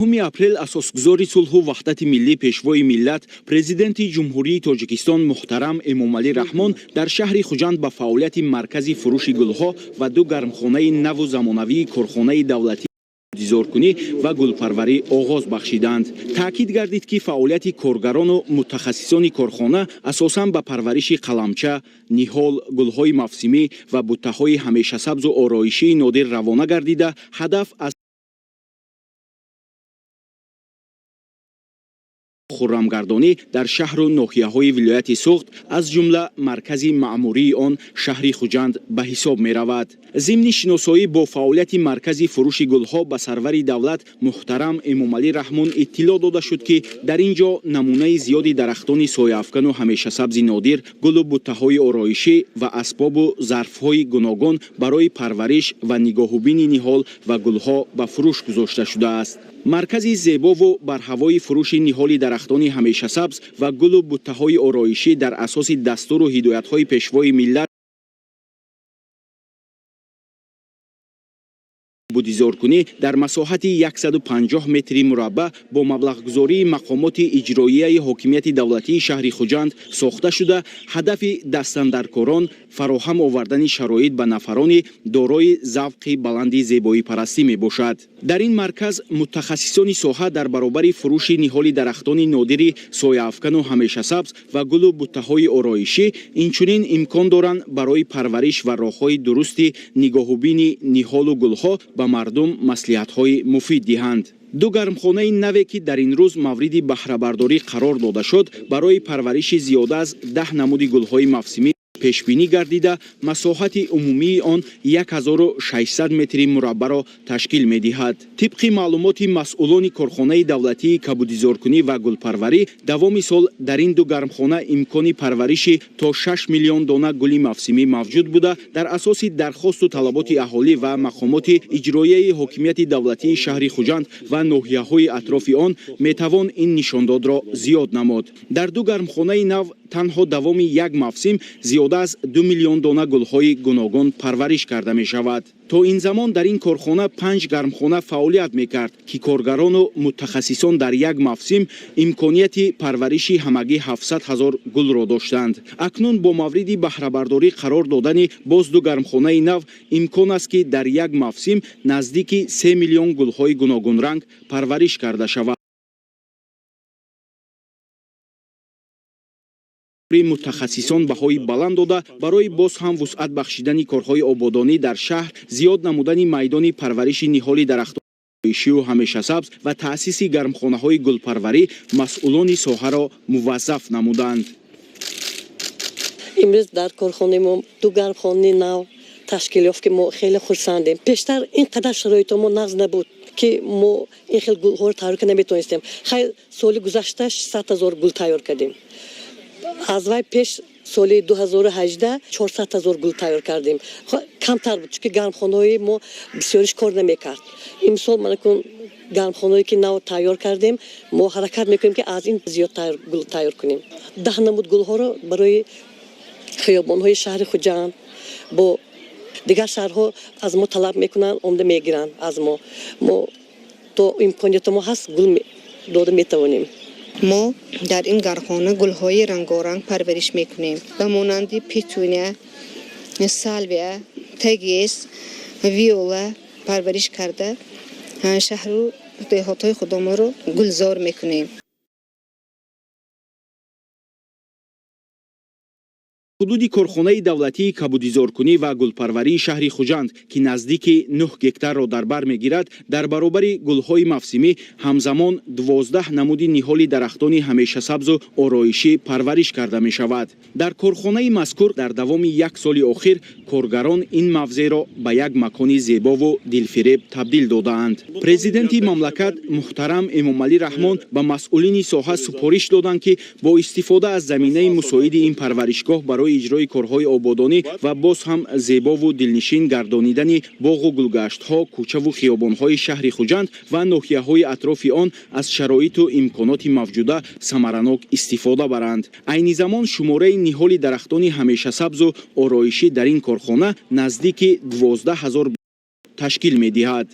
Апрел асосгузори сулҳу ваҳдати миллӣ, Пешвои миллат, Президенти Ҷумҳурии Тоҷикистон муҳтарам Эмомалӣ Раҳмон дар шаҳри Хуҷанд ба фаъолияти маркази фурӯши гулҳо ва ду гармхонаи наву замонавии корхонаи давлатии кабудизоркунӣ ва гулпарварӣ оғоз бахшиданд. Таъкид гардид, ки фаъолияти коргарону мутахассисони корхона асосан ба парвариши қаламча, ниҳол, гулҳои мавсимӣ ва буттаҳои ҳамешасабзу ороишии нодир равона гардида, ҳадаф аз хуррамгардонӣ дар шаҳру ноҳияҳои вилояти Суғд, аз ҷумла маркази маъмурии он шаҳри Хуҷанд ба ҳисоб меравад. Зимни шиносоӣ бо фаъолияти маркази фурӯши гулҳо ба сарвари давлат муҳтарам Эмомалӣ Раҳмон иттилоъ дода шуд, ки дар ин ҷо намунаи зиёди дарахтони сояафкану ҳамешасабзи нодир, гулу буттаҳои ороишӣ ва асбобу зарфҳои гуногун барои парвариш ва нигоҳубини ниҳол ва гулҳо ба фурӯш гузошта шудааст. Маркази зебову барҳавои фурӯши ниҳоли дарахтони ҳамешасабз ва гулу буттаҳои ороишӣ дар асоси дастуру ҳидоятҳои Пешвои миллат кабудизоркунӣ дар масоҳати 150 метри мураббаъ бо маблағгузории мақомоти иҷроияи ҳокимияти давлатии шаҳри Хуҷанд сохта шуда, ҳадафи дастандаркорон фароҳам овардани шароит ба нафарони дорои завқи баланди зебоипарастӣ мебошад. Дар ин марказ мутахассисони соҳа дар баробари фурӯши ниҳоли дарахтони нодири сояафкану ҳамешасабз ва гулу буттаҳои ороишӣ, инчунин имкон доранд барои парвариш ва роҳҳои дурусти нигоҳубини ниҳолу гулҳо ба мардум маслиҳатҳои муфид диҳанд. Ду гармхонаи наве, ки дар ин рӯз мавриди баҳрабардорӣ қарор дода шуд, барои парвариши зиёда аз 10 намуди гулҳои мавсимӣ пешбинӣ гардида, масоҳати умумии он 1600 метри мураббаъро ташкил медиҳад. Тибқи маълумоти масъулони корхонаи давлатии кабудизоркунӣ ва гулпарварӣ, давоми сол дар ин ду гармхона имкони парвариши то 6 миллион дона гули мавсимӣ мавҷуд буда, дар асоси дархосту талаботи аҳолӣ ва мақомоти иҷроияи ҳокимияти давлатии шаҳри Хуҷанд ва ноҳияҳои атрофи он метавон ин нишондодро зиёд намуд. Дар ду гармхонаи нав танҳо давоми як мавсим зиёда аз 2 миллион дона гулҳои гуногун парвариш карда мешавад. То ин замон дар ин корхона панҷ гармхона фаъолият мекард, ки коргарону мутахассисон дар як мавсим имконияти парвариши ҳамагӣ 700 ҳазор гулро доштанд. Акнун бо мавриди баҳрабардорӣ қарор додани боз ду гармхонаи нав имкон аст, ки дар як мавсим наздики 3 миллион гулҳои гуногунранг парвариш карда шавад. Мутахассисон баҳои баланд дода, барои боз ҳам вусъат бахшидани корҳои ободонӣ дар шаҳр, зиёд намудани майдони парвариши ниҳоли дарахтоишию ҳамешасабз ва таъсиси гармхонаҳои гулпарварӣ масъулони соҳаро муваззаф намуданд. Имрӯз дар корхонаи мо ду гармхонаи нав ташкил ёфт, ки мо хеле хурсандем. Пештар ин қадар шароито мо нағз набуд, ки мо ин хел гулҳоро тайёр карда наметавонистем. Хайр, соли гузашта 600 ҳазор гул тайёр кардем. Аз вай пеш, соли 2018, 400 ҳазор гул тайёр кардем. Камтар буд, чунки гармхонаҳои мо бисёриш кор намекард. Имсол манакун гармхонаое ки нав тайёр кардем, мо ҳаракат мекунем, ки аз ин зиёд гул тайёр кунем. 10 намуд гулҳоро барои хиёбонҳои шаҳри Хуҷанд, бо дигар шаҳрҳо аз мо талаб мекунанд, омда мегиранд аз мо. Мо то имконияти мо ҳаст, гул дода метавонем. Мо дар ин гармхона гулҳои рангоранг парвариш мекунем, ба монанди петуния, салвия, тагес, виола парвариш карда, шаҳру деҳотҳои худоморо гулзор мекунем. Ҳудуди корхонаи давлатии кабудизоркунӣ ва гулпарварии шаҳри Хуҷанд, ки наздики 9 гектарро дар бар мегирад, дар баробари гулҳои мавсимӣ ҳамзамон 12 намуди ниҳоли дарахтони ҳамешасабзу ороишӣ парвариш карда мешавад. Дар корхонаи мазкур дар давоми як соли охир коргарон ин мавзеъро ба як макони зебову дилфиреб табдил додаанд. Президенти мамлакат муҳтарам Эмомалӣ Раҳмон ба масъулини соҳа супориш доданд, ки бо истифода аз заминаи мусоиди ин парваришгоҳ барои иҷрои корҳои ободонӣ ва боз ҳам зебову дилнишин гардонидани боғу гулгаштҳо, кӯчаву хиёбонҳои шаҳри Хуҷанд ва ноҳияҳои атрофи он аз шароиту имконоти мавҷуда самаранок истифода баранд. Айни замон шумораи ниҳоли дарахтони ҳамешасабзу ороишӣ дар ин корхона наздики 12 ҳазор ташкил медиҳад.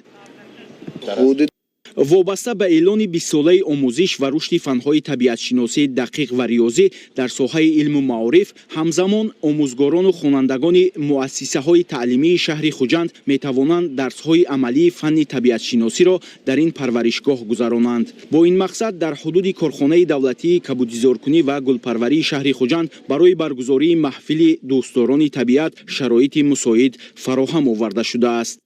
Вобаста ба эълони 20-солаи омӯзиш ва рушди фанҳои табиатшиносӣ, дақиқ ва риёзӣ дар соҳаи илму маориф, ҳамзамон омӯзгорону хонандагони муассисаҳои таълимии шаҳри Хуҷанд метавонанд дарсҳои амалии фанни табиатшиносиро дар ин парваришгоҳ гузаронанд. Бо ин мақсад дар ҳудуди корхонаи давлатии кабудизоркунӣ ва гулпарварии шаҳри Хуҷанд барои баргузории маҳфили дӯстдорони табиат шароити мусоид фароҳам оварда шудааст.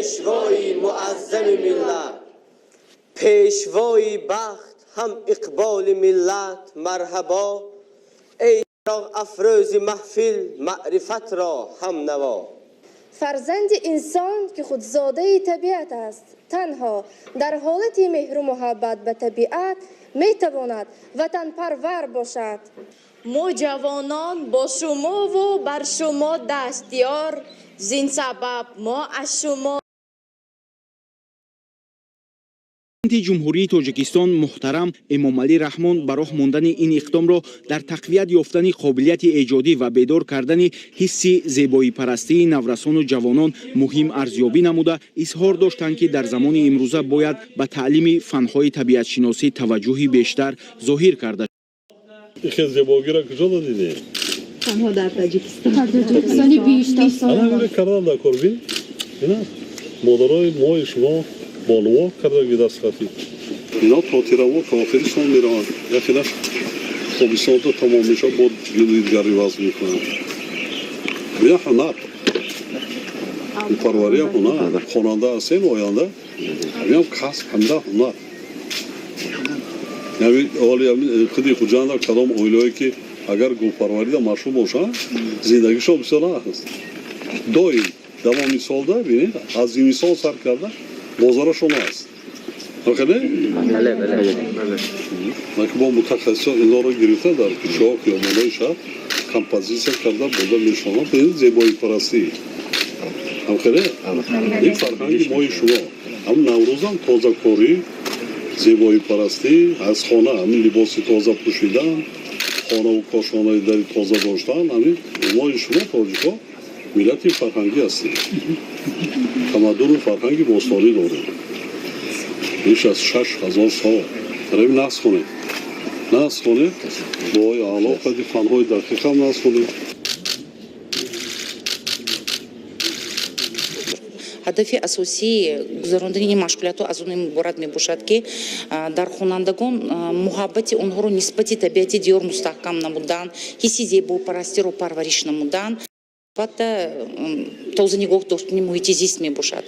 Пешвои муаззами миллат, пешвои бахт, ҳам иқболи миллат, марҳабо, эй чироғ афрӯзи маҳфил, маърифатро ҳам наво. Фарзанди инсон, ки худзодаи табиат аст, танҳо дар ҳолати меҳру муҳаббат ба табиат метавонад ватанпарвар бошад. Мо ҷавонон бо шумову бар шумо дастёр, зин сабаб мо аз шумо. Президенти Ҷумҳурии Тоҷикистон муҳтарам Эмомалӣ Раҳмон ба роҳ мондани ин иқдомро дар тақвият ёфтани қобилияти эҷодӣ ва бедор кардани ҳисси зебоипарастии наврасону ҷавонон муҳим арзёбӣ намуда, изҳор доштанд, ки дар замони имрӯза бояд ба таълими фанҳои табиатшиносӣ таваҷҷӯҳи бештар зоҳир карда. Ихел зебогира куҷо дидед? Танҳо дар Таҷикистон. Таҷикистони биштасон. Ана кардан дар кор, бин, ина модарои мои шумо, бонуво кардаги дастхатӣ. Ино то тирамо, то охиришон мераванд. Яхелаш тобистонто тамом мешавад, бо гули дигар иваз мекунанд. Бина, ҳунар, парвариам ҳунар. Хонанда ҳастем, оянда ҳамиам касб, ҳамда ҳунар. Оли худи Хуҷанда кадом оилое ки агар гулпарварида машғул бошанд, зиндагишон бисёр аст. Доим давоми солда, бинед, аз зимистон сар карда бозорашон аст. Хеле бо мутахассисон инҳоро гирифта, дар кӯчаҳо, хиёбонҳои шаҳр композитсия карда бурда мешонанд. Бинед, зебоипарастӣ ҳамхеле ин фарҳанги мои шумо. Ҳам Наврӯзам тозакорӣ, зебоипарастӣ, аз хона ҳамин либоси тоза пӯшидан, хонаву кошонаи дари тоза доштан. Ҳамин мои шумо, тоҷикҳо, миллати фарҳангӣ ҳастем, тамаддуну фарҳанги бостонӣ дорем беш аз 6000 сол. Равем, нағз хонед, нағз хонед, дуои аъло қади фанҳои дақиқам нағз хонед. Ҳадафи асосии гузарондани ин машғулиятҳо аз он иборат мебошад, ки дар хонандагон муҳаббати онҳоро нисбати табиати диёр мустаҳкам намудан, ҳисси зебопарастиро парвариш намудан, албатта, тоза нигоҳ доштани муҳити зист мебошад.